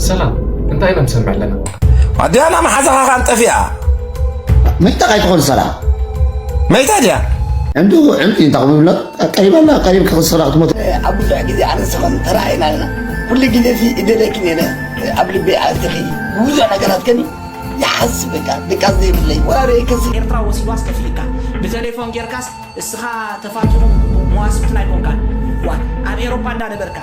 ሰላም፣ እንታይ ኢና ንሰምዕ ኣለና? ኣዲያና መሓዛኻ ካን ጠፊኣ። መይታ ኣይትኾን ሰላም። መይታ ድያ? ዕምዲ ዕምዲ እንታይ ክብሎ ቀሪበላ ቀሪብ ክኽስራ ክትሞት። ኣብ ብዙሕ ግዜ ኣነ ንስኽን ተራእይና ኣለና። ኩሉ ግዜ ሲ እደለኪ ነይረ ኣብ ልበይ ኣትኺ ብዙሕ ነገራት ከኒ ይሓስብ በቃ ድቃስ ዘይብለይ ወላ ክስ ኤርትራ ወሲዱ ኣስከፊልካ ብቴሌፎን ጌርካስ እስኻ ተፋቲኹም መዋስብትን ኣይኮንካን። ዋ ኣብ ኤሮፓ እንዳነበርካ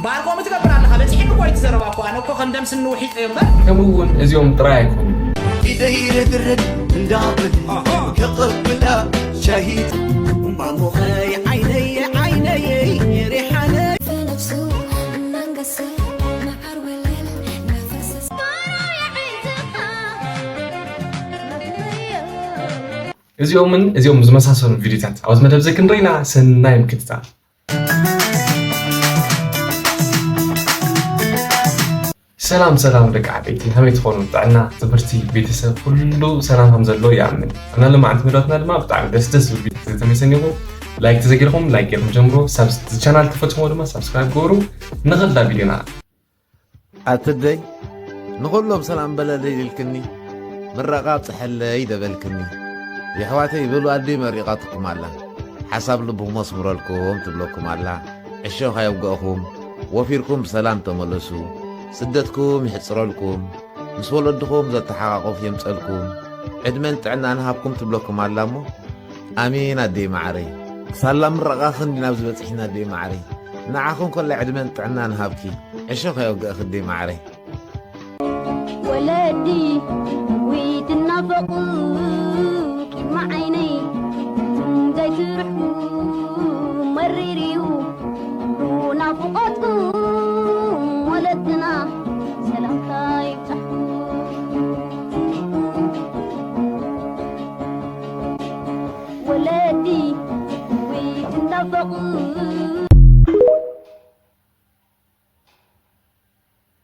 ባርኮም ትገብር ኣለኻ። በፂሕኒ እኮ ይትዘረባ እኮ ኣነ እኮ ከም ደም ስኒ ውሒጠ እምበር። ከምኡ እውን እዚኦም ጥራይ ኣይኮኑን። ኢደይ ርድርድ እንዳብል ከቕብላ ሻሂት እማሞኸይ ዓይነይ ዓይነይ ሪሓነይ في نفسه منقسم مع الولد نفس እዚኦምን እዚኦም ዝመሳሰሉ ቪዲዮታት ኣብዚ መደብ እዚ ክንርኢና ሰናይ ምክትታል። ሰላም ሰላም ደቂ ዓበይቲ ከመይ ትኾኑ? ጥዕና፣ ትምህርቲ፣ ቤተሰብ ኩሉ ሰላም ከም ዘሎ ይኣምን። እና ሎማዓንቲ መደባትና ድማ ብጣዕሚ ደስ ደስ ዝብል ቪዲዮ ተመሰኒኹ። ላይክ ተዘጊርኩም ላይክ ጌርኩም ጀምሮ። ሳብስ- ቻናል ተፈትሞ ድማ ሳብስክራይብ ገበሩ። ንኸዳ ቪዲዮና ኣትደይ ንኹሎም ሰላም በለለይ ኢልክኒ ምረቓ ኣብፅሐለይ ደበልክኒ የሕዋተይ በሉ ኣደይ መሪቓትኩም ኣላ ሓሳብ ልብኹም ኣስምረልኩም ትብለኩም ኣላ ዕሾኽ ኣየውገእኹም ወፊርኩም ብሰላም ተመለሱ ስደትኩም ይሕፅረልኩም ምስ ወለድኹም ዘተሓቓቕፍ የምፀልኩም ዕድመን ጥዕናን ሃብኩም ትብለኩም ኣላ እሞ ኣሜን ኣደይ መዓረይ ሳላ ምረቓ ክንዲ ናብዚ በፂሕና ኣደይ መዓረይ ንዓኹም ኮላ ዕድመን ጥዕናን ሃብኪ ዕሾኽ ኣየውግእኺ ኣደይ መዓረይ ወለዲ ዊትናፈቑ ቂድሚ ዓይነይ ትም ዘይትርሕቁ መሪር እዩ ናፍቖትኩም ወለድና ሰላምታ ይብጻሕኩም ወለዲ ዊትናፈቑ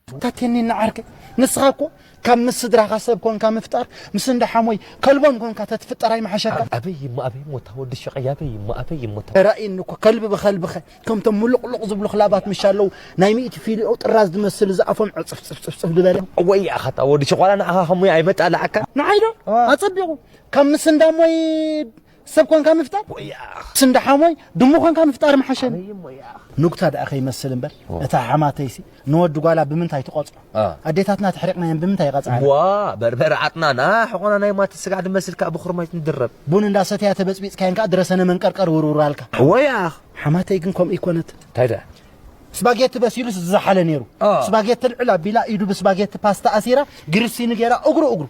ታቴኒ ንዓርከይ ንስኻ እኮ ካብ ምስ ስድራኻ ሰብ ኮንካ ምፍጣር ምስ እንዳ ሓሞይ ከልቦም ኮንካ ተትፍጠር ኣይምሓሸካ ኣበይ እሞ ኣበይ ሞታ ወዲ ሸቐይ ኣበይ እሞ ኣበይ ሞታ ተራእይኒ እኮ ከልቢ ብኸልብኸ ከምቶም ምሉቕሉቕ ዝብሉ ክላባት ምሽ ኣለዉ ናይ ሚእቲ ፊልኦ ጥራዝ ዝመስል ዝኣፎም ዕፅፍፅፍፅፍፅፍ ዝበለ ወይ ኣኻታ ወዲ ሸቋላ ንኣኻ ከሙይ ኣይመጣልዓካ ንዓይዶ ኣፀቢቑ ካብ ምስ እንዳሞይ ሰብ ኮንካ ምፍጣር ስንዳ ሓሞይ ድሙ ኮንካ ምፍጣር ምሓሸኒ ኑግታ ደኣ ከይመስል እምበር እታ ሓማተይሲ ንወዲ ጓላ ብምንታይ ትቆፅዖ ኣዴታትና ተሕሪቕናየን ብምንታይ ይቐፅዓ ዋ በርበረ ዓጥናና ሕቆና ናይ ማት ስጋዕ ድመስል ከዓ ብኹርማይት ንድረብ ቡን እንዳሰተያ ተበፅቢፅካየን ከዓ ድረሰነ መንቀርቀር ውርውር ኣልካ ወያ ሓማተይ ግን ከምኡ ይኮነት እንታይ ደ ስባጌቲ በሲሉስ ዝዘሓለ ነይሩ ስባጌቲ ልዕል ኣቢላ ኢዱ ብስባጌቲ ፓስታ ኣሲራ ግርሲኒ ገይራ እግሩ እግሩ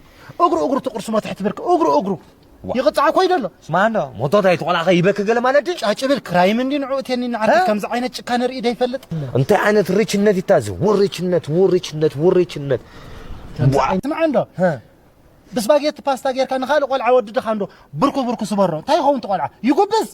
እግሩ እግሩ ትቁርስሞ ትሕቲ ብርክ እግሩ እግሩ ይቕጻዕ ኮይ ደሎ ስማ እንዶ ሞቶት ኣይትቆላኸ ይበክ ገለ ማለት ድዩ ጫጭብል ክራይም እንዲ ንዑ እቴኒ ንዓዲ ከምዚ ዓይነት ጭካነ ርኢ ደይፈልጥ እንታይ ዓይነት ርችነት ይታዝ ውርችነት ውርችነት ውርችነት ስምዓ እንዶ ብስባጌቲ ፓስታ ጌርካ ንኻልእ ቆልዓ ወዲ ድኻ እንዶ ብርኩ ብርኩ ስበሮ እንታይ ይኸውን ትቆልዓ ይጉብዝ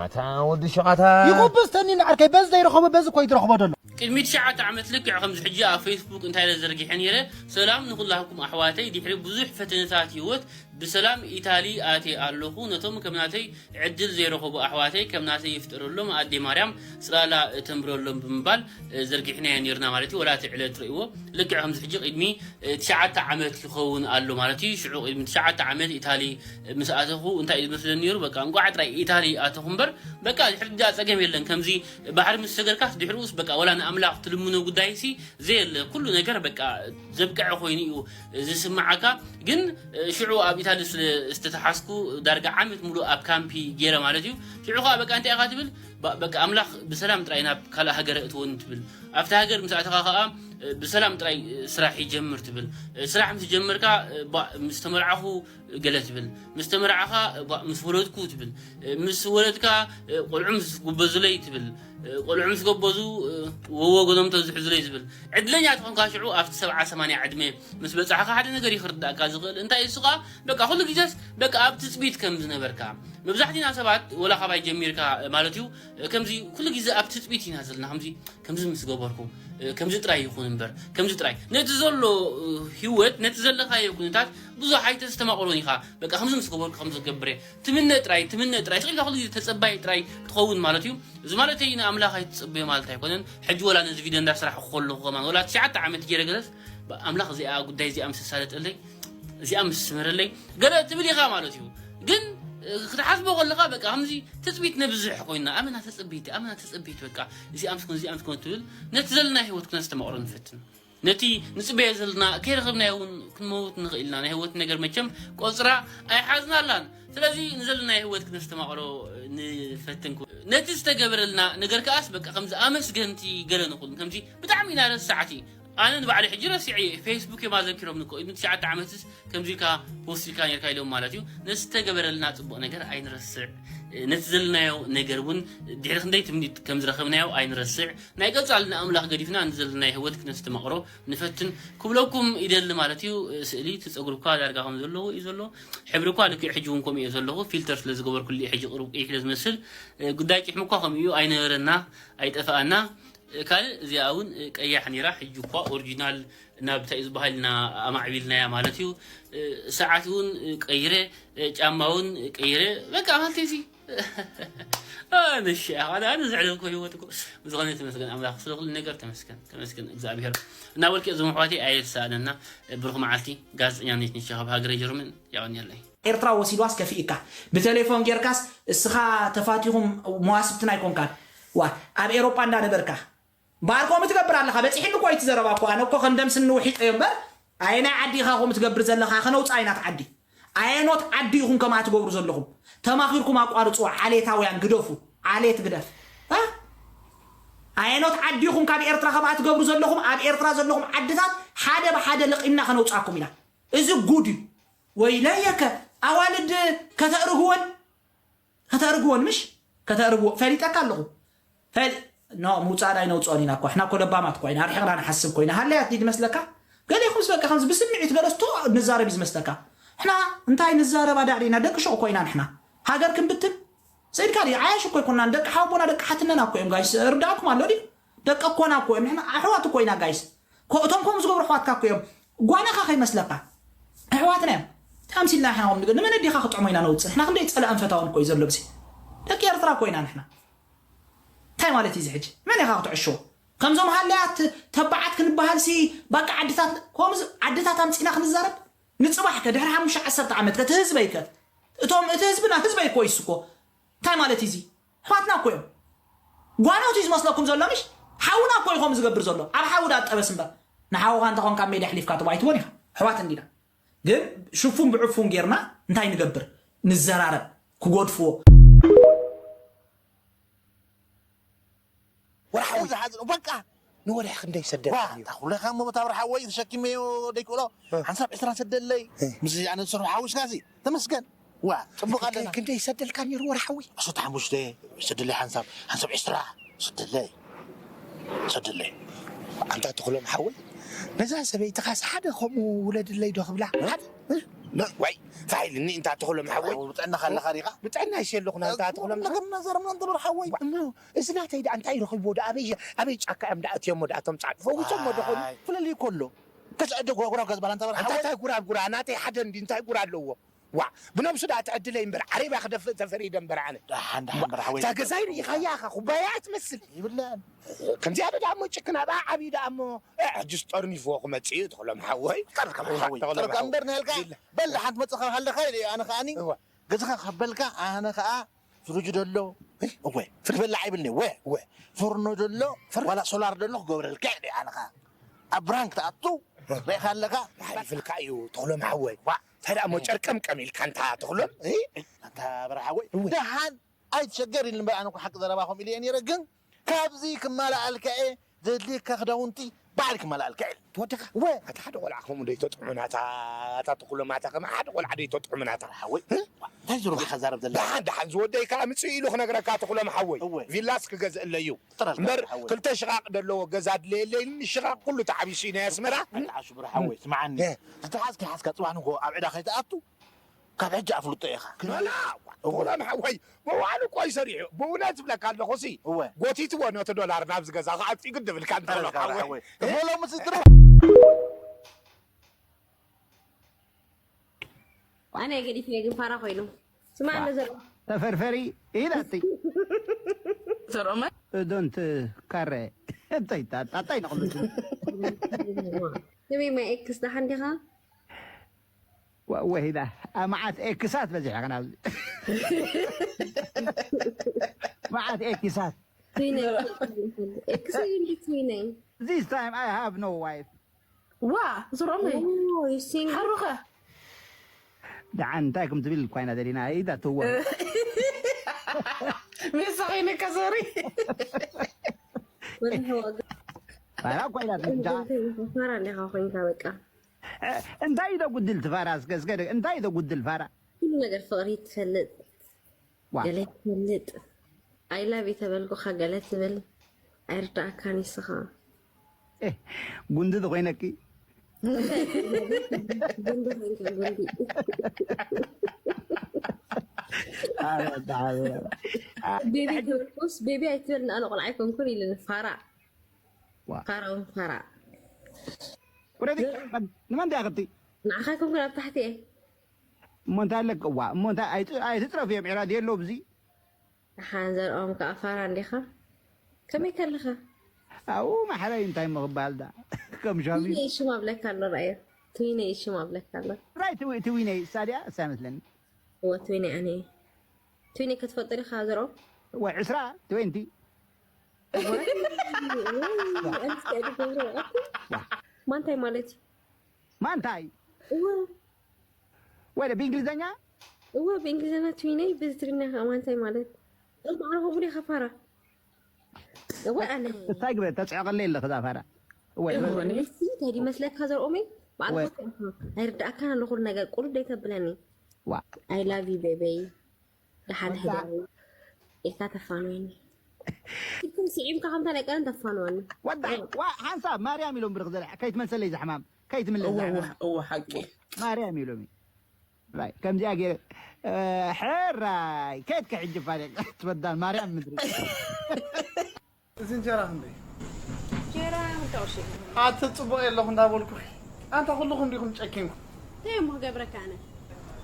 ኣታ ወዲ ሸቓታ ይጎበዝ ተኒ ንዓርከይ በዚ ዘይረኸቦ በዚ ኮይ ዝረኽቦ ደሎ ቅድሚ ትሽዓተ ዓመት ልክዕ ከምዚ ሕጂ ኣብ ፌስቡክ እንታይ ኢለ ዘርጊሐ ነይረ ሰላም ንኹላህኩም ኣሕዋተይ ድሕሪ ብዙሕ ፈተነታት ህይወት ብሰላም ኢታሊ ኣትየ ኣለኹ ነቶም ከም ናተይ ዕድል ዘይረኸቡ ኣሕዋተይ ከም ናተይ ይፍጠረሎም ኣዴ ማርያም ፅላላ ተንብረሎም ብምባል ዘርጊሕናዮ ነይርና ማለት እዩ ወላ እቲ ዕለት ርእይዎ ልክዕ ከምዚ ሕጂ ቅድሚ ትሽዓተ ዓመት ይኸውን ኣሎ ማለት እዩ። ሽዑ ቅድሚ ትሽዓተ ዓመት ኢታሊ ምስ ኣተኹ እንታይ እዩ ዝመስለኒ ነይሩ፣ በቃ እንቋዕ ጥራይ ኢታሊ ኣተኹ እምበር በቃ ድሕሪ ድኣ ጸገም የለን። ከምዚ ባሕሪ ምስ ሰገርካስ ድሕሪኡስ በቃ ወላ ንኣምላኽ ትልምኖ ጉዳይሲ ዘየለ ኩሉ ነገር በቃ ዘብቅዐ ኮይኑ እዩ ዝስምዓካ። ግን ሽዑ ኣብ ኢታሊ ስለ ዝተተሓዝኩ ዳርጋ ዓመት ሙሉእ ኣብ ካምፒ ገይረ ማለት እዩ። ሽዑ ከኣ በቃ እንታይ ኢኻ ትብል በቃ ኣምላኽ ብሰላም ጥራይ ናብ ካልእ ሃገር ኣእትወኒ ትብል። ኣብቲ ሃገር ምስ ኣተኻ ከኣ ብሰላም ጥራይ ስራሕ ይጀምር ትብል። ስራሕ ምስ ጀመርካ ምስ ተመርዓኹ ገለ ትብል። ምስ ተመርዓኻ ምስ ወለድኩ ትብል። ምስ ወለድካ ቆልዑ ምስ ጎበዙለይ ትብል። ቆልዑ ምስ ጎበዙ ወወገኖም ተዝሕዙለይ ትብል። ዕድለኛ ትኾንካ ሽዑ ኣብቲ ሰብዓ ሰማንያ ዕድመ ምስ በጻሕካ ሓደ ነገር ይኽርዳእካ ዝኽእል እንታይ እሱ ከኣ በቃ ኩሉ ግዜስ በቃ ኣብ ትጽቢት ከም ዝነበርካ መብዛሕቲና ሰባት ወላ ካባይ ጀሚርካ ማለት እዩ ከምዚ ኩሉ ግዜ ኣብ ትጽቢት ኢና ዘለና። ከምዚ ከምዚ ምስ ገበርኩ፣ ከምዚ ጥራይ ይኹን እምበር፣ ከምዚ ጥራይ። ነቲ ዘሎ ህይወት፣ ነቲ ዘለኻዮ ኩነታት ብዙሕ ኣይተስተማቕሮን ኢኻ። በቃ ከምዚ ምስ ገበርኩ ከምዚ ክገብር እየ። ትምነ ጥራይ፣ ትምነ ጥራይ። ስቕ ኢልካ ኩሉ ግዜ ተጸባይ ጥራይ ክትኸውን ማለት እዩ። እዚ ማለተይ ንኣምላኽ ኣይትጽበዮ ማለት ኣይኮነን። ሕጂ ወላ ነዚ ቪድዮ እንዳስራሕኩ ከለኹ ከማን፣ ወላ ትሽዓተ ዓመት ገይረ ገለስ፣ ኣምላኽ እዚኣ ጉዳይ እዚኣ ምስ ኣሳለጠለይ፣ እዚኣ ምስ ስመረለይ፣ ገለ ትብል ኢኻ ማለት እዩ። ግን፣ እ፣ ክትሓስቦ ከለኻ በቃ ከምዚ ትጽቢት ነብዝሕ ኮይና፣ ኣመና ተጸቢት፣ ኣመና ተጸቢት፣ በቃ እዚኣ ምስ ኮን፣ እዚኣ ምስ ኮን ትብል፣ ነቲ ዘለና ህይወት ክነስተማቕሮ ንፈትን። ነቲ ንጽበዮ ዘለና ከይረኸብናዮ እውን ክንመውት ንኽእል ኢና። ናይ ህይወት ነገር መቸም ቆጽራ ኣይሓዝናላን። ስለዚ ንዘለናዮ ህይወት ክነስተማቕሮ ንፈትን። ነቲ ዝተገበረልና ነገር ከኣስ በቃ ከምዚ ኣመስገንቲ ገለ ንኹን። ከምዚ ብጣዕሚ ኢና ረሳዕቲ። ኣነ ንባዕለይ ሕጂ ረሲዐ እየ። ፌስቡክ እዮም ኣዘኪሮም እኮ። ቅድሚ ትሽዓተ ዓመትስ ከምዚ ኢልካ ፖስት ኢልካ ነርካ ኢሎም ማለት እዩ። ነቲ ዝተገበረልና ጽቡቕ ነገር ኣይንረስዕ። ነቲ ዘለናዮ ነገር እውን ድሕሪ ክንደይ ትምኒት ከም ዝረኸብናዮ ኣይንረስዕ። ናይ ቀጻሊ ንኣምላኽ ገዲፍና ንዘለናዮ ህይወት ክነስተማቕሮ ንፈትን ክብለኩም ይደሊ ማለት እዩ። ስእሊ እቲ ጸጉሪ እኳ ዳርጋ ከም ዘለዎ እዩ ዘሎ። ሕብሪ እኳ ልክዕ ሕጂ እውን ከምኡ እየ ዘለኹ። ፊልተር ስለ ዝገበርኩሉ እዩ ሕጂ ቅሩብ ቀይሕ ስለ ዝመስል። ጉዳይ ጭሕሚ እኳ ከምኡ እዩ። ኣይነበረና፣ ኣይጠፍኣና። ካልእ እዚኣ እውን ቀያሕ ነይራ፣ ሕጂ እኳ ኦሪጂናል ናብ እንታይ እዩ ዝበሃል ኢና ኣማዕቢልናያ ማለት እዩ። ሰዓት እውን ቀይረ፣ ጫማ እውን ቀይረ፣ በቃ ማለት እዚ ንሽ ኣነ ኣነ ዘዕለልኩ ህይወት እኮ። ብዝኾነ ተመስገን ኣምላኽ ስለ ኩሉ ነገር ተመስገን፣ ተመስገን እግዚኣብሔር። እናበልኩ እዞም ኣሕዋተይ ኣየሳእነና። ብሩኽ መዓልቲ። ጋዜጠኛ ነሽ ንሻ ካብ ሃገረ ጀርመን። የቐንየለይ። ኤርትራ ወሲድዋስ ከፊእካ፣ ብቴሌፎን ጌርካስ እስኻ ተፋቲኹም መዋስብትና ኣይኮንካን። ዋ፣ ኣብ ኤሮጳ እንዳነበርካ እምበኣር ከምኡ ትገብር ኣለኻ። በጺሕኒ እኮ እዩ እቲ ዘረባ እኮ። ኣነ እኮ ከም ደም ስኒ ውሒጠዮ እምበር፣ ኣየናይ ዓዲ ኢኻ ከምኡ ትገብር ዘለኻ? ከነውጽኣ ኢና እቲ ዓዲ። ኣየኖት ዓዲ ኢኹም ከምኣ ትገብሩ ዘለኹም? ተማኺርኩም ኣቋርጽዎ። ዓሌታውያን ግደፉ። ዓሌት ግደፍ። እ? ኣየኖት ዓዲ ኢኹም ካብ ኤርትራ ከምኣ ትገብሩ ዘለኹም? ኣብ ኤርትራ ዘለኹም ዓድታት ሓደ ብሓደ ለቒምና ከነውጽኣኩም ኢና። እዚ ጉድ እዩ። ወይለየከ፣ ኣዋልድ ከተእርግወን፣ ከተእርግወን ምሽ? ከተእርግዎ፣ ፈሊጠካ ኣለኹ። ፈል-፣ ኖ፣ ምውጻእ ኣይነውጽኦን ኢና እኮ። እሕና እኮ ለባማት እኮ ኢና። ኣርሒቕና ንሓስብ እኮ ኢና። ሃለያት ድዩ ዝመስለካ? ገሌኹምስ በቃ ከምዚ ብስምዒት ገለስቶ ንዛረብ እዩ ዝመስለካ። እሕና እንታይ ንዛረብ ኣዳዕዲና? ደቂ ሹቕ እኮ ኢና ንሕና። ሃገር ክንብትን? ሰይድካ ድዩ? ዓያሽ እኮ ኣይኮናን። ደቂ ሓውቦና፣ ደቂ ሓትነና እኮ እዮም ጋይስ። እርዳእኩም ኣሎ ድዩ? ደቂ ኣኮና እኮ እዮም። ንሕና ኣሕዋት እኮ ኢና ጋይስ። ኮ-፣ እቶም ከምኡ ዝገብሩ ኣሕዋትካ እኮ እዮም። ጓናኻ ከይመስለካ። ኣሕዋትና እዮም። እንታይ ኣምሲልና ኢና ንገ-፣ ንመን ኣዲኻ ክጥዕሞ ኢና ነውጽእ? ንሕና ክንደይ ጸላእን ፈታውን እኮ እዩ ዘሎ ብዚ። ደቂ ኤርትራ እኮ ኢና ንሕና። እንታይ ማለት እዩ እዚ ሕጂ? መን ኢኻ ክትዕሽዎ? ከምዞም ሃለያት ተባዓት ክንበሃልሲ ባቃ ዓድታት፣ ከምዚ ዓድታት ኣምጺእና ክንዛረብ? ንጽባሕ ከ ድሕሪ ሓሙሽተ ዓሰርተ ዓመት ከ እቲ ህዝበይ ከ? እቶም፣ እቲ ህዝብና ህዝበይ እኮ እዩ እኮ። እንታይ ማለት እዩ እዚ? ኣሕዋትና እኮ እዮም። ጓኖት እዩ ዝመስለኩም ዘሎ ምሽ? ሓውና እኮ እዩ ከምኡ ዝገብር ዘሎ። ኣብ ሓዊ ዳጠበስ እምበር። ንሓውኻ እንተኾንካ ኣብ ሜዳ ኣሕሊፍካ ትቦ ኣይትቦን ኢኻ። ኣሕዋት እንዲና። ግን ሽፉን ብዕፉን ጌርና እንታይ ንገብር? ንዘራረብ። ክጎድፍዎ። ወርሓዊ። እዚ ሓዚ በቃ ንወርሒ ክንደይ ሰደልካ ዋ፣ እዩ? ታኹለኻ እሞ በታ ብርሓወይ ተሸኪመዮ ደይክእሎ። እ። ሓንሳብ ዕስራ ሰደለይ። እ። ምስ ኣነ ዝሰርሑ ሓዊስካ እዚ ተመስገን። ዋ፣ ጽቡቕ ኣለና። ክንደይ ሰደልካ ነይሩ ወርሓዊ? ዓሰርተ ሓሙሽተ ሰደለይ ሓንሳብ፣ ሓንሳብ ዕስራ ሰደለይ። ሰደለይ። ኣንታ ተኽሎም ሓወይ፣ ነዛ ሰበይትኻስ ሓደ ከምኡ ውለድለይ ዶ ክብላ? እ? ሓደ? እ? ነ-፣ ዋይ፣ ፋይልኒ እንታ ተኽሎም ሓወይ። ብጥዕናኻ ኣለኻ ዲኻ? ብጥዕና ይሸለኹ ናንታ ተኽሎም ሓወይ። ነገር እናዘረብና እንተበር ሓወይ። እሞ እዚ ናተይ ደኣ እንታይ ረኺብዎ ደኣ? ኣበይ፣ ኣበይ ጫካ እዮም ደኣ እትዮሞ ደኣ እቶም ጻዕዱ? ፈዊሶሞ ዶ ኾኑ? ኣይ። ፍለልይ ከሎ። ከስዐደ ጉራጉራ ገዝባላ እንተበር ኣንታ ሓወይ። እንታይ ጉራጉራ? ናተይ ሓደ እንዲ እንታይ ጉራ ኣለዎ? ዋ፣ ብነብሱ ደኣ ትዕድለይ እምበር፣ ዓሬባ ክደፍእ ተፈሪደ እምበር ኣነ። ደሓን፣ ደሓን፣ ዋ፣ በርሓወይ። እታ ገዛይ ርኢኻያ ኢኻ፣ ኩባያ እያ ትመስል። ይብለን። ከምዚኣ ዶ ደኣ እሞ ጭክን ኣብኣ ዓብዩ ደኣ እሞ፣ እ፣ ሕጅስ ጠርኒፍዎ ክመጽእ እዩ፣ ተኽሎም ሓወይ። ጠርካ ሓወይ፣ ተኽሎም ጠርካ ሓወይ። እምበር ንሃልካ፣ ይብለ። በል ደሓን ትመጽእ ካብ ሃለኻ ኢለ፣ ኣነ ከኣኒ፣ እዋ። ገዛኻ ካብ በልካ፣ ኣነ ከኣ ፍርጅ ደሎ፣ እይ፣ እወ፣ ፍርጅ በላዕ ይብልኒ፣ እወ፣ እወ። ፍርኖ ደሎ፣ ፍር-፣ ዋላ ሶላር ደሎ ክገብረልካ ኢለ፣ ኣነ ከኣ። ኣብ ብራንክ ትኣቱ፣ ርኢኻ ኣለኻ? ሓሊፍልካ እዩ፣ ተኽሎም ሓወይ። ዋ። እንታይ ደኣ እሞ ጨርቀምቀም ኢልካ እንታ ተኽሎም? እ? ኣንታ በርሓ ሓወይ፣ እወ። ደሓን ኣይትሸገር ኢልኒ እምበር፣ ኣነ እኮ ሓቂ ዘረባ ከምኡ ኢለ እየ ነይረ፣ ግን ካብዚ ክማልኣልካ እየ፣ ዘድልየካ ክዳውንቲ ባዕሊ ክማልኣልካ እየ። ትወደኻ? እወ። ኣታ ሓደ ቆልዓ ከምኡ ደይተጥዑም ናታ፣ ኣታ ተኽሎም ኣታ ከመ ሓደ ቆልዓ ደይተጥዑም ናታ። ሓወይ፣ እ? እንታይ ዙር ኢኻ ዛረብ ዘለኻ? ደሓን፣ ደሓን ዝወደይ ከኣ ምጽእ ኢሉ ክነግረካ ተኽሎም ሓወይ። እወ። ቪላስ ክገዝእለይ እዩ። ጥረል እምበር ሓወይ። ክልተ ሽቓቕ ደለዎ ገዛ ድለየለይ ኢሉኒ፣ ሽቓቕ ኩሉ ተዓቢሱ እዩ ናይ ኣስመራ። ኣታ ሽብሩ ሓወይ፣ ስምዓኒ። እ። ዝተሓዝካ ሓዝካ ጽባሕ ንግሆ ኣብ ዕዳ ከይትኣቱ፣ ካብ ሕጂ ኣፍልጦ ኢኻ። በላ፣ እወ። ቶሎም ሓወይ፣ መዋዕሉ እኮ እዩ ሰሪሑ። ብእውነት እብለካ ኣለኹ ሲ፣ እወ። ጎቲትዎ ነቲ ዶላር ናብዚ ገዛ ክኣቱ እዩ ግድብልካ እንተሎ ተረጋጋ ሓወይ። ሓወይ። እሞ ሎሚ ስድራ ኣነ ገዲፈ ግን ፋራ ኮይኑ። ስማ፣ ዋ። ኣነ ዘር- ተፈርፈሪ ኢላትይ። ዘርኦመ? ዶንት ካረ። እንታይ ታ-፣ ታ-፣ እንታይ ንቕልድ? ስሚ፣ ማይ ኤክስ ደሓን ዲኻ? ወ-፣ ወሂዳ። ኣ፣ መዓት ኤክሳት በዚሕኻ ናብዚ። መዓት ኤክሳት። ትዊነይ። ኤክስ እዩ እንዲ ትዊነይ። This time I have no wife. ዋ፣ ዝሮመይ። ኦ፣ you single? ሓሩኸ? ደሓን እንታይ ከም ትብል እኳ ኢና ደሊና። ኢዳ ትዋ። ሜሳ ኸይነካ ሶሪ። ወላ ሕዋ ገ- ፋራ እኳ ኢና ደሊና። ፋራ እንዲኻ ኮይንካ በቃ። እ፣ እንታይ እዩ ዘጉድል እቲ ፋራ? እስከ፣ እስከ፣ እንታይ እዩ ዘጉድል ፋራ? ኩሉ ነገር ፍቕሪ ትፈልጥ። ዋ። ገለ ትፈልጥ። I love you ተበልኩኻ ገለ ትብል። ኣይርዳእካን ንስኻ። ኤ፣ ጉንዲ ተኾይነኪ? ጉንዲ ኮይንካ ጉንዲ። ኣረ፣ ኣረ። ቤቢ ተበልኩስ፣ ቤቢ ኣይትበል፣ ንኣነ ቆልዓ ኣይኮንኩን ኢለ ፋራ። ዋ። ፋራ እውን ፋራ። ወረዲ፣ ንመን ድያ ከብቲ? ንዓኻ ኣይኮንኩን ኣብ ታሕቲ እየ። እሞ እንታይ ኣለክ-፣ ዋ፣ እሞ እንታይ ኣይት-፣ ኣይትጽረፍ እዮም፣ ዕራድ የሎ ብዚ። ደሓን ዘርኦም ከኣ ፋራ እንዲኻ? ከመይ ከለኻ? ኣብኡ ማሕረይ እንታይ ምኽባል ዳ? ከም ሻሚ። ትዊነይ ሽም ኣብለካ ኣሎ፣ ረኣዮ። ትዊነይ ሽም ኣብለካ ኣሎ። ራይ ትዊ-፣ ትዊነይ፣ እሳ ድያ? እሳ ይመስለኒ። እወ፣ ትዊነይ ኣነ እየ። ትዊነይ ክትፈልጦ ዲኻ ዘርኦም? ወይ ዕስራ፣ ትዌንቲ። እወ። ኣንስ ከኣ ገብረ፣ ኣኩ። ማንታይ ማለት እዩ? ማንታይ? እወ። ወደ ብእንግሊዝኛ? እወ፣ ብእንግሊዝኛ ትዊነይ፣ ብትግርኛ ከኣ ማንታይ ማለት? እሞ ኣነ ከምኡ ዲኻ ፋራ? እወ፣ ኣነ። እንታይ ግበ፣ ተጽዕቐለይ ኣለኺ እዛ ፋራ። እወ፣ እወ፣ እወ። ንስ እንታይ ድመስለካ ዘርኦመይ? ባዕልኻ እወ። እኮ ኢኻ። ኣይርድኣካን ኣሎ ኩሉ ነገር፣ ቁሩብ ደይ ተብለኒ። ዋ። I love you, baby። ደሓን ወዳ። ሕደሪ። ኢልካ ተፋንወኒ። ስልክም ስዒምካ ከምታ ናይ ቀደም ተፋንወኒ። ወዳ፣ እወ። ዋ፣ ሓንሳብ ማርያም ኢሎም ብርኽ ዘለ፣ ከይትመልሰለይ ዝሕማም፣ ከይትምለስ እወ፣ ዝሕማም። እወ፣ እወ፣ ሓቂ። ማርያም ኢሎም። ራይ፣ ከምዚኣ ገይረ፣ እ፣ ሕራይ፣ ከየትከ ሕጂ ፋሊቕ፣ ትበዳል ማርያም ምድሪ። እዚ እንጀራ ክንደይ? እንጀራ ክልተ ቅርሺ። ኣቲ ጽቡቕ የለኹ እንዳበልኩኺ። ኣንታ ኩልኹም ዲኹም ጨኪንኩም? እንታይ እሞ ክገብረካ ኣነ?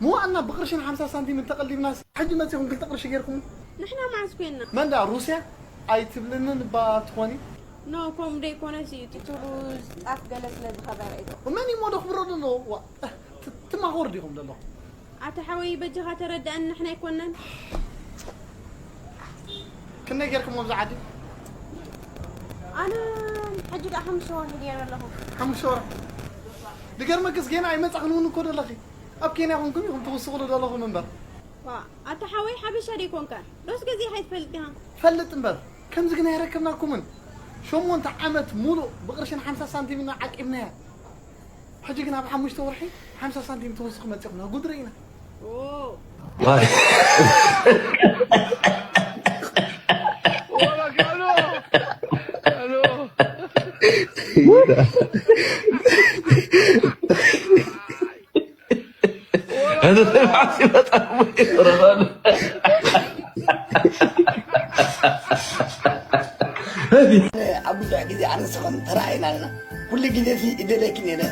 ምዋእና ብቕርሽን ሓምሳ ሳንቲም እንተቐሊብናስ፣ ሕጂ መጺኹም ክልተ ቅርሺ ጌርኩም? ንሕና መዓስ ኮይንና? መን ደኣ ሩስያ ኣይትብልንን እባ ትኾኒ? ኖ፣ ከምኡ ደይኮነስ እዩ፣ እቲ ሩዝ ጣፍ ገለ ስለ ዝኸበረ እዩ። መን እዩ እሞ ደኽብሮ ዘሎ? ዋ፣ ት-፣ ትማኾር ዲኹም ዘለኹም? ኣታ ሓወይ፣ በጃኻ ተረድኣኒ፣ ንሕና ኣይኮናን። ክንደይ ጌርኩሞ ኣብዚ ዓዲ? ኣነ ሕጂ ደኣ ሓሙሽተ ወርሒ ገይረ ኣለኹ። ሓሙሽተ ወርሒ? ዝገርመክስ፣ ጌና ኣይመጻኽን እውን እኮ ዘለኺ። ኣብ ኬንያ ኮንኩም ኢኹም ትውስኹሉ ዘለኹም እምበር። ዋ፣ ኣታ ሓወይ፣ ሓበሻ ደይኮንካ? ዶስ ገዚእኻ ኣይትፈልጥ ኢኻ? ፈልጥ እምበር፣ ከምዚ ግን ኣይረከብናኩምን። ሸሞንተ ዓመት ሙሉእ ብቕርሽን ሓምሳ ሳንቲም ኢና ዓቂብናያ። ሕጂ ግን ኣብ ሓሙሽተ ወርሒ ሓምሳ ሳንቲም ትውስኹ መጺኹም፣ ጉድ ርኢና። ኦ። ኣብ ብዙሕ ግዜ ኣነ ንስኽን ተራእየና ኣለና። ኩሉ ግዜ እዚ እደልየኪ ነይረ፣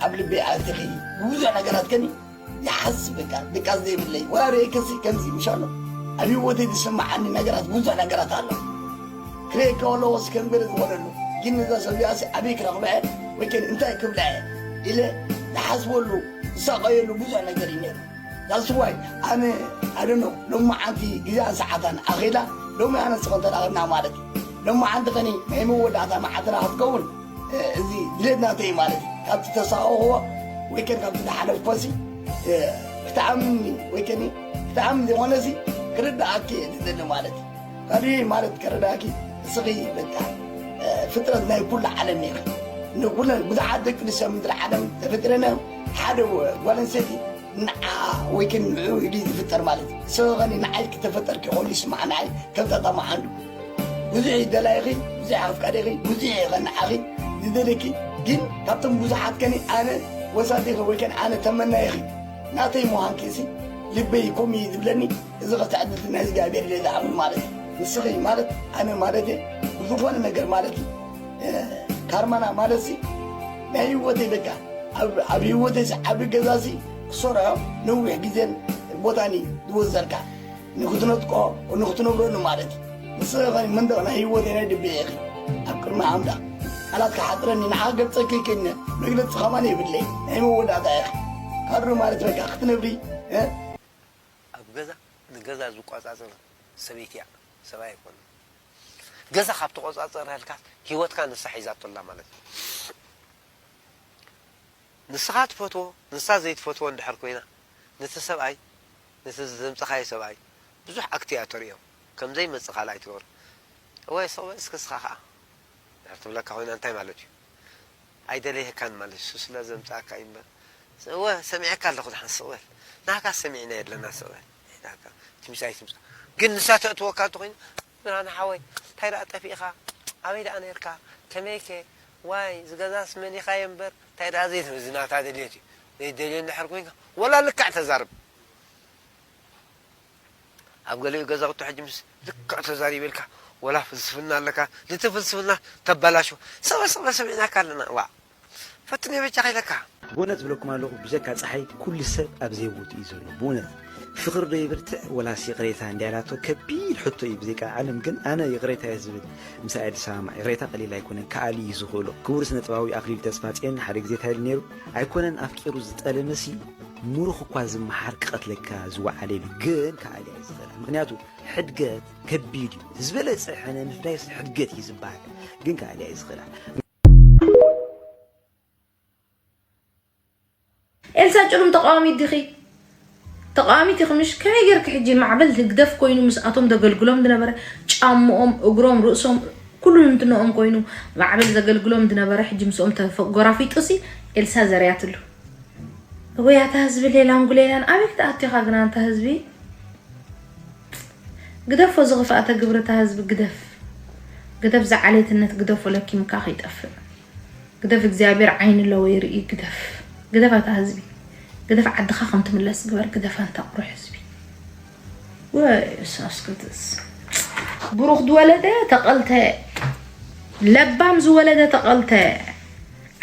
ኣብ ልበይ ኣቲኺ፣ ብብዙሕ ነገራት ከኒ ይሓስብ፣ በቃ ድቃስ ዘይብለይ። ወላ ርእየኪ ከምዚ፣ ምሽ ኣሎ። ኣብ ህይወተይ ዝስምዓኒ ነገራት፣ ብዙሕ ነገራት ኣሎ። ክርእየኪ ከለኹ እስከ እንበሪ ዝኾነሉ። ግን ነዛ ሰብ እዚኣሲ ኣበይ ክረኽባ እየ? ወይ ከን እንታይ ክብላ እየ? ኢለ ዝሓስበሉ፣ ዝሳቐየሉ ብዙሕ ነገር እዩ ነይሩ። That's why ኣነ፣ I don't know፣ ሎማዓንቲ ግዜኣን ሰዓታን ኣኺላ፣ ሎሚ ኣነ ንስኽን ተራኺብና ማለት እዩ። ሎማዓንቲ ኸኒ ናይ መወዳእታ መዓልትና ክትከውን፣ እ፣ እዚ ድሌት ናተይ ማለት እዩ። ካብቲ ተሳቐኹዎ ወይ ከን ካብቲ ዝሓለፍኮሲ፣ እ፣ ክትኣምኒ ወይ ከኒ ክትኣምን ዘይኮነሲ ክርድኣኪ እየ ዝደሊ ማለት እዩ። ካልእ ማለት ከረዳእኪ፣ እስኺ በቃ፣ እ፣ ፍጥረት ናይ ኩሉ ዓለም ኢኺ። ንኩለን ብዙሓት ደቂ ኣንስትዮ ኣብ ምድሪ ዓለም ተፈጢረን እዮም። ሓደ ጓል ኣንስተይቲ ንዓ ወይ ከን ንዕኡ ኢሉ እዩ ዝፍጠር ማለት እዩ። ንስኺ ኸኒ ንዓይ ክተፈጠርኪ ኮይኑ ይስማዕ፣ ንዓይ ከምታ ጣማዓንዱ ብዙሕ ይደላይኺ፣ ብዙሕ ኣፍቃሪኺ፣ ብዙሕ እየ ኸ ንዓኺ ዝደልየኪ። ግን ካብቶም ብዙሓት ከኒ ኣነ ወሳዲኺ ወይ ከን ኣነ ተመናይኺ ናተይ ምዃንኪ ሲ ልበይ ከምኡ እዩ ዝብለኒ። እዚ ኸ ትዕድልቲ ናይ እግዚኣብሔር ኢለ ዝኣምን ማለት እዩ። ንስኺ ማለት ኣነ ማለት እየ። ብዝኾነ ነገር ማለት እዩ። እ፣ ካርማና ማለት ሲ ናይ ህይወተይ በቃ ኣብ፣ ኣብ ህይወተይ ሲ ዓቢ ገዛ ሲ ክሰርሖ ነዊሕ ግዜን ቦታን እዩ ዝወሰድካ። ንኽትነጥቆ፣ ንኽትነብረሉ ማለት እዩ። ንስኺ ኸ መንደቕ ናይ ህይወተይ ናይ ልበይ ኢኺ። ኣብ ቅድሚ ኣምላኽ ቃላት ክሓጽረኒ ንዓ ገልጸኪ ይክእልኒ መግለጺ ከማን የብለይ። ናይ መወዳእታ ኢኺ። ካድሮ ማለት በቃ ክትነብሪ፣ እ? ኣብ ገዛ፣ ንገዛ ዝቆጻጸር ሰበይቲ እያ፣ ሰብኣይ ኣይኮነን። ገዛ ካብ ተቆጻጸረልካ ህይወትካ ንሳ ሒዛቶ ኣላ ማለት እዩ። ንስኻ ትፈትዎ፣ ንሳ ዘይትፈትዎ እንድሕር ኮይና፣ ነቲ ሰብኣይ፣ ነቲ ዘምጻኻዮ ሰብኣይ ብዙሕ ኣክት እያ ተርእዮ። ከም ዘይመጽእ ካልእ ኣይትገብሮ። እወ፣ ስቕ በል እስከ እስኻ ኸኣ እንድሕር ትብለካ ኮይና እንታይ ማለት እዩ? ኣይደለየካን ማለት እዩ። እሱ ስለ ዘምጻእካ እዩ እምበር። እወ፣ ሰሚዐካ ኣለኹ፣ ደሓን ስቕ በል። ናካ ሰሚዕና የለና፣ ስቕ በል። ናካ ትምጻእ ኣይትምጻእ። ግን ንሳ ተእትወካ እንተኾይኑ፣ ብርሃነ ሓወይ፣ እንታይ ደኣ ጠፊእኻ? ኣበይ ደኣ ነይርካ? ከመይከ? ዋይ፣ ዝገዛስ መኒኻዮ እምበር፣ እንታይ ደኣ ዘይትብል፣ እዚ ናታ ድልየት እዩ። ዘይደልዮ እንድሕር ኮይንካ፣ ወላ ልክዕ ተዛርብ። ኣብ ገሊኡ ገዛውቲ ሕጂ ምስ ልክዕ ተዛሪበልካ፣ ወላ ፍልስፍና ኣለካ፣ ነቲ ፍልስፍና ተበላሾ። ስቕ በል፣ ስቕ በል፣ ሰሚዕናካ ኣለና። ዋእ። ፈትኒ በጃኻ ኢለካ። ብእውነት እብለኩም ኣለኹ፣ ብጀካ ጸሓይ ኩሉ ሰብ ኣብ ዘይቦትኡ እዩ ዘሎ። ብእውነት ፍቕሪ ዶ ይብርትዕ ወላስ ይቕሬታ እንድያ ኢላቶ ከቢድ ሕቶ እዩ። ብዘይካ ዓለም ግን ኣነ ይቕሬታ እየ ዝብል። ምሳይ ኣይትሰማማዕ። ይቕሬታ ቀሊል ኣይኮነን፣ ከኣልዩ እዩ ዝኽእሎ። ክቡር ስነ ጥበባዊ ኣኽሊሉ ተስፋጽዮን ሓደ ግዜ እንታይ ኢሉ ነይሩ? ኣይኮነን ኣፍቂሩ ዝጠለመሲ፣ ምሩኽ እኳ ዝመሓር ክቐትለካ ዝወዓለ ኢሉ። ግን ከኣልያ እዩ ዝኽእላ። ምኽንያቱ ሕድገት ከቢድ እዩ። ዝበለጸ ሕነ ምፍዳይስ ሕድገት እዩ ዝበሃል። ግን ከኣልያ እዩ ዝኽእላ። ኤልሳ ጭሩም ተቃዋሚት ዲኺ? ተቃዋሚት ኢኺ ምሽ? ከመይ ጌርኪ ሕጂ ማዕበል ህግደፍ ኮይኑ ምስኣቶም ዘገልግሎም ዝነበረ ጫምኦም፣ እግሮም፣ ርእሶም፣ ኩሉ እንትንኦም ኮይኑ ማዕበል ዘገልግሎም ዝነበረ ሕጂ ምስኦም ተፈ-፣ ጎራፊጡሲ ኤልሳ ዘርያትሉ። እወይ ኣታ ህዝቢ ሌላን ጉሌላን ኣበይ ክትኣቱ ኢኻ ግን ኣንታ ህዝቢ? ግደፎ ዝኽፍኣተ ግብሪ እታ ህዝቢ ግደፍ። ግደፍ ዝዓሌትነት ግደፎ ለኪምካ ከይጠፍእ። ግደፍ እግዚኣብሔር ዓይኒ ኣለዎ ይርኢ ግደፍ። ግደፍ ኣታ ህዝቢ። ግደፍ ዓድኻ ከም ትምለስ ግበር ግደፍ ኣንታ ቁሩሕ ህዝቢ። ወይ እሳስ ክትስ። ብሩኽ ዝወለደ ተቐልተ። ለባም ዝወለደ ተቐልተ።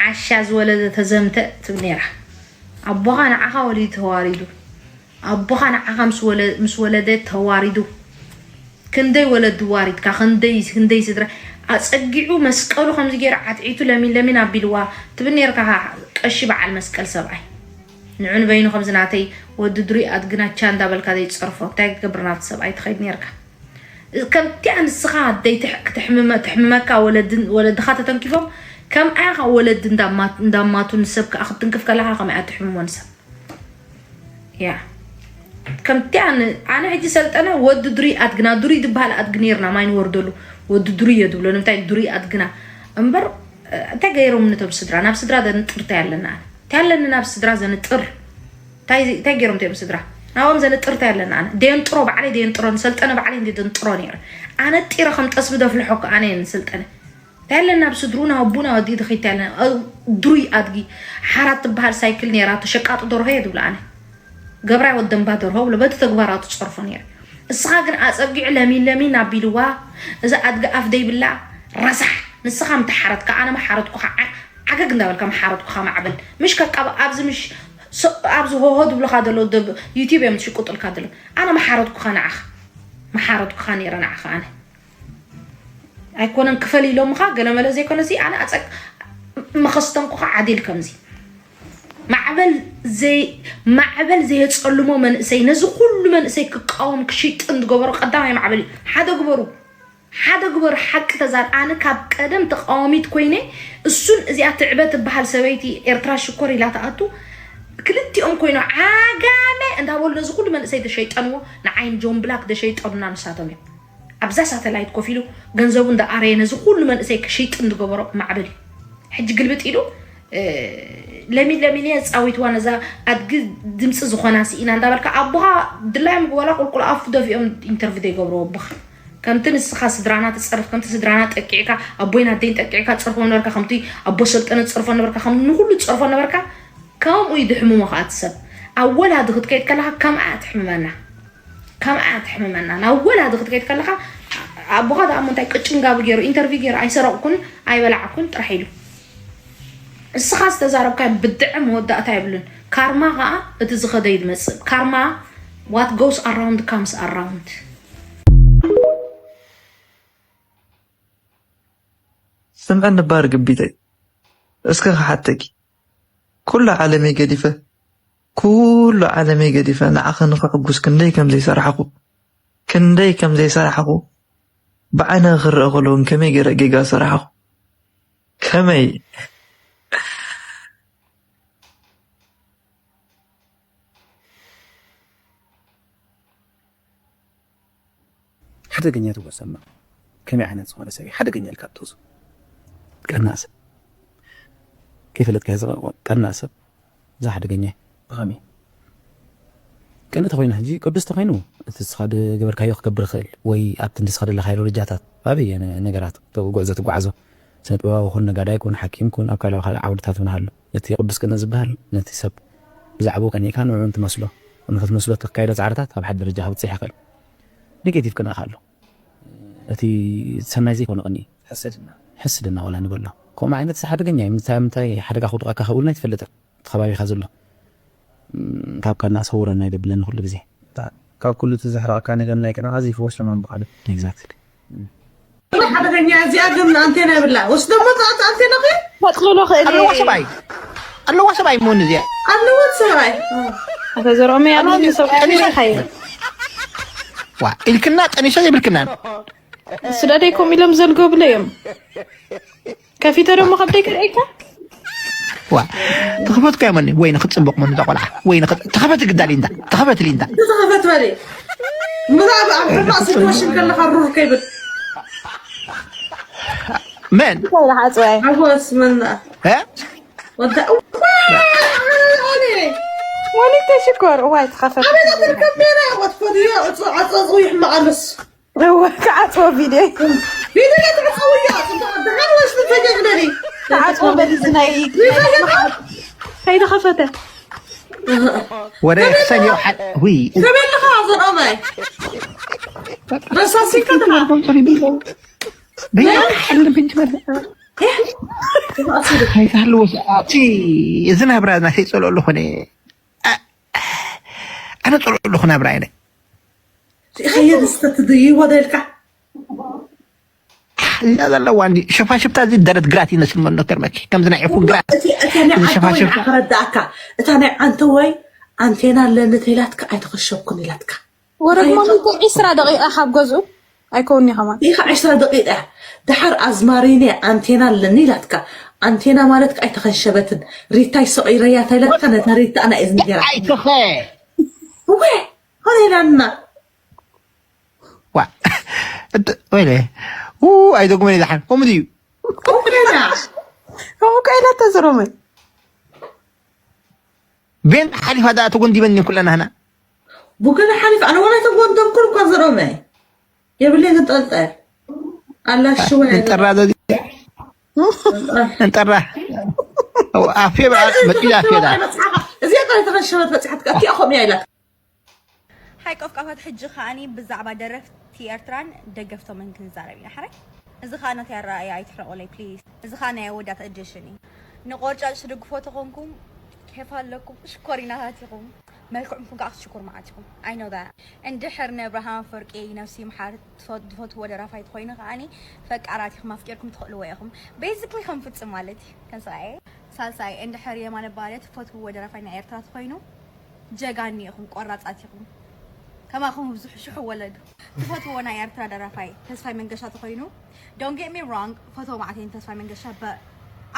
ዓሻ ዝወለደ ተዘምተ ትብል ነይራ። ኣቦኻ ንዓኻ ወሊዱ ተዋሪዱ። ኣቦኻ ንዓኻ ምስ ወለ-፣ ምስ ወለደ ተዋሪዱ። ክንደይ ወለዲ ዋሪድካ፣ ክንደይ፣ ክንደይ ስድራ ኣጸጊዑ መስቀሉ ከምዚ ገይሩ ዓትዒቱ ለሚን ለሚን ኣቢልዋ ትብል ነይርካ ቀሺ በዓል መስቀል ሰብኣይ። ንዑ ንበይኑ ከምዚ ናተይ ወዲ ድሩይ ኣድግናቻ እንዳበልካ ዘይትጸርፎ እንታይ ክገብር ናብቲ ሰብኣይ ትኸይድ ነይርካ። ከምቲኣ ንስኻ ኣደይ ትሕ-፣ ክትሕምመ-፣ ትሕምመካ ወለድን-፣ ወለድኻ ተተንኪፎም ከምኣ ኢኻ ወለዲ እንዳማ-፣ እንዳማቱ ንሰብ ከኣ ክትትንክፍ ከለኻ ከምኣ ትሕምሞ ንሰብ። ያ። ከምቲ ኣነ፣ ኣነ ሕጂ ሰልጠነ ወዲ ድሩይ ኣድግና፣ ድሩይ ዝበሃል ኣድጊ ነይርና፣ ማይ ንወርደሉ። ወዲ ድሩይ እየ ዝብሎ፣ ንምንታይ ድሩይ ኣድግና። እምበር፣ እ፣ እንታይ ገይሮም ነቶም ስድራ? ናብ ስድራ ዘንጥር እንታይ ኣለና ኣነ? እንታይ ኣለኒ ናብ ስድራ ዘንጥር? እንታይ፣ እንታይ ገይሮም እቶም ስድራ? ናብኦም ዘንጥር እንታይ ኣለና ኣነ? ደየንጥሮ ባዕለይ ደየንጥሮ፣ ንሰልጠነ ባዕለይ እንደ ዘንጥሮ ነይረ። ኣነ ጢረ ከም ጠስቢ ደፍልሖ እኮ ኣነ እየ ንሰልጠነ። እንታይ ኣለና ኣብ ስድሩ ናብ ኣቡና ወዲ ድኺ እንታይ ኣለና? ኣብ ድሩይ ኣድጊ ሓራት ትበሃል ሳይክል ነይራ፣ ተሸቃጢ ደርሆ እየ ዝብሎ ኣነ። ገብራይ ወደንባ ደርሆ ብሎ በቲ ተግባራቱ ትጸርፎ ነይረ። እስኻ ግን ኣጸጊዑ ለሚን ለሚን ኣቢልዋ፣ እዛ ኣድጊ ኣፍ ደይብላ ረሳሕ። ንስኻ ምተሓረትካ፣ ኣነ መሓረትኩኻ፣ ዓ-፣ ዓገግ እንዳበልካ መሓረትኩኻ ማዕበል። ምሽ ከቃብ ኣብዚ ምሽ ሶ-፣ ኣብዚ ሆሆ ዝብሉኻ ዘለዉ ደብ-፣ ዩቲብ እዮም ዝሽቁጥልካ ዘለዉ። ኣነ መሓረትኩኻ ንዓኻ። መሓረትኩኻ ነይረ ንዓኻ ኣነ። ኣይኮነን ክፈል ኢሎምኻ ገለመለ ዘይኮነሲ ኣነ ኣጸቅ-፣ መኸስተንኩኻ ዓዲል ከምዚ። ማዕበል ዘይ-፣ ማዕበል ዘየጸልሞ መንእሰይ፣ ነዚ ኩሉ መንእሰይ ክቃወም ክሽጥን ዝገበሮ ቀዳማይ ማዕበል እዩ። ሓደ ግበሩ። ሓደ ግበሩ፣ ሓቂ ተዛር-፣ ኣነ ካብ ቀደም ተቃዋሚት ኮይነ፣ እሱን እዚኣ ትዕበ ትበሃል ሰበይቲ ኤርትራ ሽኮር ኢላ ትኣቱ፣ ክልቲኦም ኮይኖም ዓጋመ እንዳበሉ ነዚ ኩሉ መንእሰይ ተሸይጠንዎ፣ ንዓይን ጆን ብላክ ዘሸይጠኑና ንሳቶም እዮም። ኣብዛ ሳተላይት ኮፍ ኢሉ ገንዘቡ እንዳኣረየ ነዚ ኩሉ መንእሰይ ክሽይጥን ዝገበሮ ማዕበል እዩ። ሕጂ ግልብጥ ኢሉ፣ እ፣ ለሚን ለሚን እየ ጻዊትዋ ነዛ ኣድጊ ድምጺ ዝኾና ስኢና እንዳበልካ ኣቦኻ ድላዮም ዋላ ቁልቁል ኣፉ ደፊኦም ኢንተርቪው ዘይገብርዎ ኣቦኻ። ከምቲ ንስኻ ስድራና ትጸርፍ፣ ከምቲ ስድራና ጠቂዕካ፣ ኣቦይን ኣደይን ጠቂዕካ ትጸርፎ ነበርካ፣ ከምቲ ኣቦ ሰልጠነ ትጸርፎ ነበርካ፣ ከም ንኹሉ ትጸርፎ ነበርካ፣ ከምኡ እዩ ድሕምሞ ከኣ እቲ ሰብ። ኣብ ወላዲ ክትከይድ ከለኻ ከምኣ ትሕምመና፣ ከምኣ ትሕምመና። ናብ ወላዲ ክትከይድ ከለኻ ኣቦኻ ደኣ እንታይ ቅጭን ጋቢ ገይሩ፣ ኢንተርቪው ገይሩ፣ ኣይሰረቕኩን ኣይበላዕኩን ጥራሕ ኢሉ። እስኻ ዝተዛረብካዮ ብድዐ መወዳእታ የብሉን። ካርማ ኸኣ እቲ ዝኸደ እዩ ዝመጽእ። ካርማ፣ what goes around comes around። ስምዕኒ ባር ግቢተይ፣ እስከ ክሓተኪ፣ ኩሉ ዓለመይ ገዲፈ፣ ኩሉ ዓለመይ ገዲፈ ንዓኺ ንኽሕጉስ ክንደይ ከም ዘይሰራሕኹ፣ ክንደይ ከም ዘይሰራሕኹ ብዓይንኺ ክረኣ ከሎ እውን ከመይ ገይረ ጌጋ ዝሰራሕኹ፣ ከመይ ሓደገኛ ትወሰማ ከመይ ዓይነት ዝኾነ ሰብ እዩ ሓደገኛ ኢልካ ትወስዶ? ቀና ሰብ ከይፈለጥካ ዝቐ ቀና ሰብ እዛ ሓደገኛ እዩ። ብኸመይ? ቅንእ ተኾይኑ ሕጂ ቅዱስ ተኾይኑ እቲ ንስኻ ዝገበርካዮ ክገብር ይኽእል ወይ ኣብቲ ንስኻ ዘለኻዮ ደረጃታት ኣበየ ነገራት ጉዕዞ ትጓዓዞ ስነ ጥበባዊ ኩን ነጋዳይ ኩን ሓኪም ኩን ኣብ ካልእ ካልእ ዓውድታት እውን ሃሉ እቲ ቅዱስ ቅንእ ዝበሃል ነቲ ሰብ ብዛዕባኡ ቀኒእካ ንዕኡ እንትመስሎ ንክትመስሎ እተካይዶ ፃዕርታት ኣብ ሓደ ደረጃ ክብፅሕ ይኽእል። ኔጌቲቭ ቅንእ ኣሎ እቲ ሰናይ ዘይኮነ ቅንኢ ሕስድና ሕስድና ዋላ ንበሎ ከምኡ ዓይነት ሓደገኛ እዩ ምንታይ ምንታይ ሓደጋ ክውድቐካ ከብልና ኣይትፈልጥን እቲ ከባቢኻ ዘሎ ካብ ካና ሰውረና ይደብለኒ ኩሉ ግዜ ካብ ኩሉ እቲ ዘሕረቐካ ነገር ናይ ቅንዕኻ ዘይፍወስ ሕማም ብኻልእ exactly ሓደገኛ እዚኣ ግን ኣንቴና የብላ ወስደሞ ፃት ኣንቴና ኸ ከጥቕሎ ክእል ኣለዋ ሰብኣይ ኣለዋ ሰብኣይ መሆን እዚኣ ኣለወት ሰብኣይ ኣፈዘርኦመ ያሉ ሰብ ሪኻየ ዋ ኢልክና ጠኒሰ ዘይብልክናን ስለ ደይኮም ኢሎም ዘልጎብለ እዮም ከፊተ ደሞ ከብደይ ክርእየካ ዋ ተኸፈትኩ እያ መኒ ወይ ንክትፅብቕ መኒ እዛ ቆልዓ ወይ ንክ- ተኸፈት ግዳ ሊንዳ ተኸፈት ሊንዳ ተኸፈት በለ ምራብ ኣብ ሕማቕ ሲትዌሽን ከለኻ ሩር ከይብል መን ከይዳ ሓፅወይ ሓጎስ መና እ? ወዳ እዋ ኣነ ወሊድ ተሽኮር እዋይ ተኸፈት ኣበይ ትርከብ ነይራ ወትፈድዮ ዕፆ ዓፀፁ ይሕማቕ ኣሎስ እወ ክዓፅዎ ቪድዮ ቪድዮ ትዕፀውያ ፅቡቅ ደሓን ወይስ ንፈገግ በሊ ክዓፅዎ በሊ ዝናይ ከይተኸፈተ ወረ ክሰን ይውሓል ውይ ከመይ ኣለኻ ዘርኦማይ ረሳሲካ ድኻ ከይትሃልዎ እቲ እዚ ናብራ ናተይ ፀልኦ ኣለኹ ኣነ ፀልኦ ኣለኹ ናብራ ኢለ ሪእኻዮ ዝስተ ትድይዎ ዶ ኢልካ እዛ ዘለዋ እንዲ ሸፋሽፍታ እዚ ደረት ግራት ይመስል መኖ ከርመኪ ከምዚ ናይ ዕፉን ግራት እቲ እቲ ናይ ዓንተዋይ ንዓ ከረዳእካ እታ ናይ ዓንተዋይ ኣንቴና ኣለኒ ተይላትካ ኣይተኸሸብኩን ኢላትካ ወረግ ሞኒተ ዒስራ ደቂቃ ካብ ገዝኡ ኣይከውኒ ከማን ኢኻ ዕስራ ደቂቃ እያ ደሓር ኣዝማሪነ ኣንቴና ኣለኒ ኢላትካ ኣንቴና ማለት ከኣ ኣይተኸንሸበትን ሪታይ ሰቒረያ ተይለካ ነታ ሪታ ኣና እየ ዝንገራ ኣይትኸ እወ ሆነ ኢላና ዋ ወይለ ው ኣይደጉመን ይዛሓን ከምኡ ድዩ ከምኡ ከይዳ ከምኡ ከይዳ ተዝሮመ ቤን ሓሊፋ ዳ ተጎንዲበን ኩለና ህና ቡገለ ሓሊፍ ኣነ ወላ ተጎንደምኩን እኳ ዝሮመ የብለይ ዝጠልጠ ኣላ ሽወ እንጠራ እንጠራ ኣፌ በዓል መጢዳ ኣፌ ዳ እዚኣ ቃል ተኸሸበት በፅሓት ከኣ እቲኣ ከምኡ ኢላ ሓይ ቆፍቃፋት ሕጂ ከኣኒ ብዛዕባ ደረፍቲ ኤርትራን ደገፍቶምን ክንዛረብ ኢና ሕራይ እዚ ከኣ ናተይ ኣረኣእያ ኣይትሕረቑለይ please እዚ ከኣ ናይ ኣወዳት edition እዩ ንቆርጫጭ ትድግፎ ተኾንኩም ኬፍ ኣለኩም ሽኮሪናታት ኢኹም መልክዕኩም ከዓ ክትሽኩር መዓት ኢኹም I know that እንድሕር ንኣብርሃም ኣፈወርቂ ነብሲ ይምሓር ዝፈትዎ ደራፋይ ተኾይኑ ከኣኒ ፈቃራቲኹም ኣፍቂርኩም ትኽእልዎ ኢኹም basically ከም ፍጽም ማለት እዩ ከም ሰብኣየ ሳልሳይ እንድሕር የማነ ባርያ ትፈትውዎ ደራፋይ ናይ ኤርትራ ተኾይኑ ጀጋኒ ኢኹም ቆራጻት ኢኹም ከማኹም ብዙሕ ሽሑ ወለዱ ትፈትዎ ናይ ኤርትራ ደራፋይ ተስፋይ መንገሻ ተኾይኑ don't get me wrong ፈትዎ ማዕተይን ተስፋይ መንገሻ but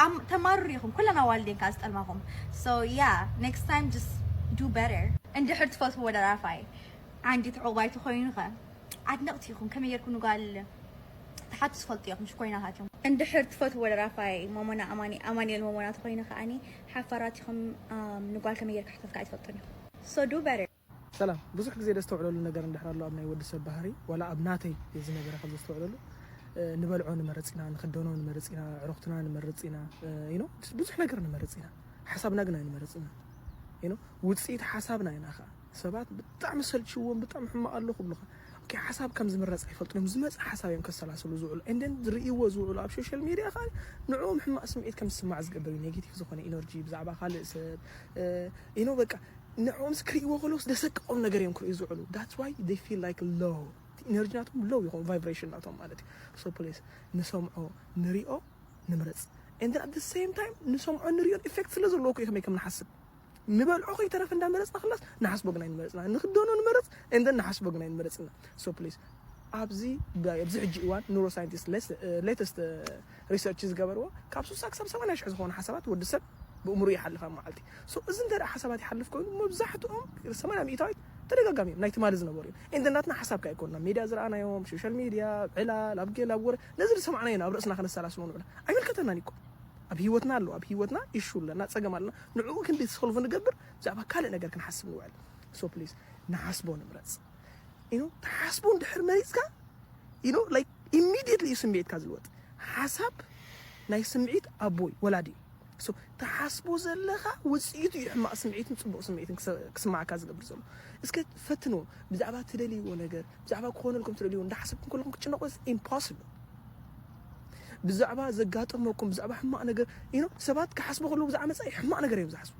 ኣም ተማርሩ ኢኹም ኩለን ኣዋልዴን ከኣ ዝጠልማኹም so yeah next time just do better እንድሕር ትፈትውዎ ደራፋይ ዓንዲት ዕቑባይ ተኾይኑ ኸ ኣድነቕቲ ኢኹም ከመይ ጌርኩም ንጓል ትሓቱ ትፈልጡ ኢኹም ሽኮይናታት እዮም እንድሕር ትፈትዎ ደራፋይ ሞሞና ኣማኒ ኣማኒኤል ሞሞና ተኾይኑ ከኣኒ ሓፋራት ኢኹም ንጓል ከመይ ጌርካ ሕተትካ ኣይትፈልጡን ኢኹም so do better ሰላም ብዙሕ ግዜ ደስተውዕለሉ ነገር እንድሕር ኣሎ ኣብ ናይ ወዲ ሰብ ባህሪ ዋላ ኣብ ናተይ እዚ ነገረ ካብ ዘስተውዕለሉ ንበልዖ ንመርፅ ኢና ንክደኖ ንመርፅ ኢና ዕሩክትና ንመርፅ ኢና you know ብዙሕ ነገር ንመርፅ ኢና ሓሳብና ግን ኣይንመርፅን you know ውፅኢት ሓሳብና ኢና። ኸዓ ሰባት ብጣዕሚ ሰልችዎም፣ ብጣዕሚ ሕማቕ ኣሎ ክብሉኻ። ኦኬ፣ ሓሳብ ከም ዝምረፅ ኣይፈልጡን እዮም። ዝመፀ ሓሳብ እዮም ከሰላስሉ ዝውዕሉ። And then ዝርእይዎ ዝውዕሉ ኣብ social media ኸዓ ንዕኦም ሕማቕ ስምዒት ከም ዝስማዕ ዝገብር እዩ። ኔጌቲቭ ዝኾነ ኢነርጂ ብዛዕባ ካልእ ሰብ you know በቃ ንዕኦም ክርእይዎ ከለውስ ደሰቀኦም ነገር እዮም ክርእዩ ዝውዕሉ። That's why they feel like low። ኢነርጂ ናቶም ሎው ይኸውን፣ ቫይብሬሽን ናቶም ማለት እዩ። So please ንሰምዖ ንሪኦ ንምረፅ። And then at the same time ንሰምዖ ንሪኦን ኢፌክት ስለ ዘለዎ እኮ እዩ ከመይ ከም ንሓስብ። ንበልዖ ከይተረፈ እንዳመረፅና ክላስ ንሓስቦ ግን ኣይንመረፅና። ንክደኖ ንመረፅ and then ንሓስቦ ግን ኣይንመረፅና። So please ኣብዚ ኣብዚ ሕጂ እዋን ኑሮ ሳይንቲስት ሌተስት ሪሰርች ዝገበርዎ ካብ ስሳ ክሳብ ሰማንያ ሽሕ ዝኾኑ ሓሳባት ወዲ ሰብ ብእምሩ ይሓልፍ ኣብ መዓልቲ። So እዚ እንተ ሓሳባት ይሓልፍ ኮይኑ መብዛሕትኦም ሰማንያ ሚእታዊት ተደጋጋሚ እዮም ናይ ትማሊ ዝነበሩ እዮም። And then ናትና ሓሳብ ከ ኣይኮንና ሜድያ ዝረኣናዮም፣ ሶሻል ሜድያ፣ ዕላል፣ ኣብ ገለ ኣብ ወረ ነዚ ዝሰማዕናዮ ናብ ርእስና ከነሰላስሎ ንውዕል ኣይምልከተናን እዩ እኮ። ኣብ ህይወትና ኣሎ፣ ኣብ ህይወትና ኢሹ ኣለና፣ ፀገም ኣለና። ንዕኡ ክንዲ ሶልቭ ንገብር ብዛዕባ ካልእ ነገር ክንሓስብ ንውዕል። So please ንሓስቦ ንምረፅ። You know ትሓስቦ እንድሕር መሪፅካ you know like immediately እዩ ስምዒትካ ዝልወጥ። ሓሳብ ናይ ስምዒት ኣቦይ ወላዲ እዩ። So ትሓስቦ ዘለኻ ውፅኢቱ እዩ ሕማቕ ስምዒትን ፅቡቕ ስምዒትን ክሰ- ክስማዓካ ዝገብር ዘሎ። እስከ ፈትንዎ። ብዛዕባ ትደልይዎ ነገር፣ ብዛዕባ ክኾነልኩም ትደልይዎ እንዳሓሰብኩም ከለኹም ክትጭነቑ ኢምፖስብል። ብዛዕባ ዘጋጠመኩም ብዛዕባ ሕማቕ ነገር you know ሰባት ክሓስቡ ከለዉ ብዛዕባ መፃኢ ሕማቕ ነገር እዮም ዝሓስቡ።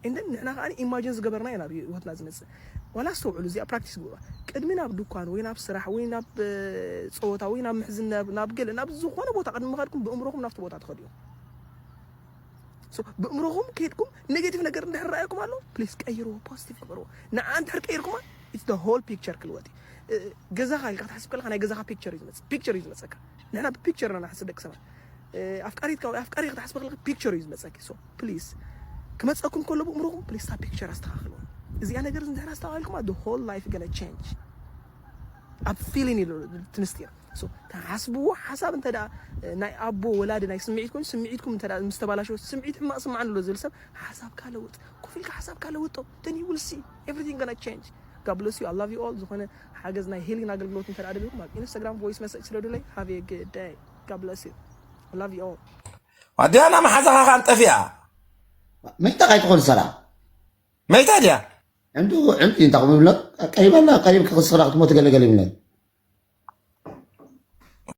And then ንሕና ከዓ ኢማጂን ዝገበርና ኢና ናብ ህይወትና ዝመፅእ። ዋላ ኣስተውዕሉ፣ እዚኣ ፕራክቲስ ግበሩዋ። ቅድሚ ናብ ድኳን ወይ ናብ ስራሕ ወይ ናብ እ፣ ፀወታ ወይ ናብ ምሕዝነት ናብ ገለ ናብ ዝኾነ ቦታ ቅድሚ ምኻድኩም ብእምሮኹም ናብቲ ቦታ ትኸዱ እዮም። So ብእምሮኹም ከይድኩም ኔጌቲቭ ነገር እንድሕር ረኣየኩም ኣሎ ፕሊስ ቀይርዎ፣ ፖዚቲቭ ግበርዎ። ንዓ እንድሕር ቀይርኩማ it's the whole picture ክልወጥ እዩ። እ፣ ገዛኻ ኢልካ ክትሓስብ ከለካ ናይ ገዛኻ ፒክቸር እዩ ዝመፅእ፣ ፒክቸር እዩ ዝመፀካ። ንሕና ብፒክቸር ኢና ንሓስብ ደቂ ሰባት። እ፣ ኣፍቃሪትካ ወይ ኣፍቃሪ ክትሓስብ ከለካ ፒክቸር እዩ ዝመፀኪ። So ፕሊስ ክመፀኩም ከሎ ብእምሮኹም ፕሊስ እታ ፒክቸር ኣስተኻኽልዋ። እዚኣ ነገር እንድሕር ኣስተኻኺልኩማ the whole life gonna change። ኣብ ፊሊን ኢሉ ትንስቲር። So ትሓስብዎ ሓሳብ እንተ ደኣ ናይ ኣቦ ወላዲ ናይ ስምዒት ኮይኑ ስምዒትኩም እንተ ምስ ተባላሸወ ስምዒት ሕማቕ ስማዓኒ ኣሎ ዝብል ሰብ ሓሳብካ ለውጥ። ኮፍ ኢልካ ሓሳብካ ለውጦ። Then you will see everything gonna change. God bless you. I love you all. ዝኾነ ሓገዝ ናይ ሂሊንግ ኣገልግሎት እንተ ደኣ ደሊኹም ኣብ ኢንስታግራም ቮይስ መሰጅ ስደዱለይ። Have a good day. God bless you. I love you all. ኣዲያና መሓዛኻ ካን ጠፊኣ መይታ ካይትኾን ሰራ መይታ ድያ ዕንዱ ዕንዱ እንታይ ከም ይብለ ቀሪበና ቀሪብ ክኽስራ ክትሞት ገለገለ ይብለ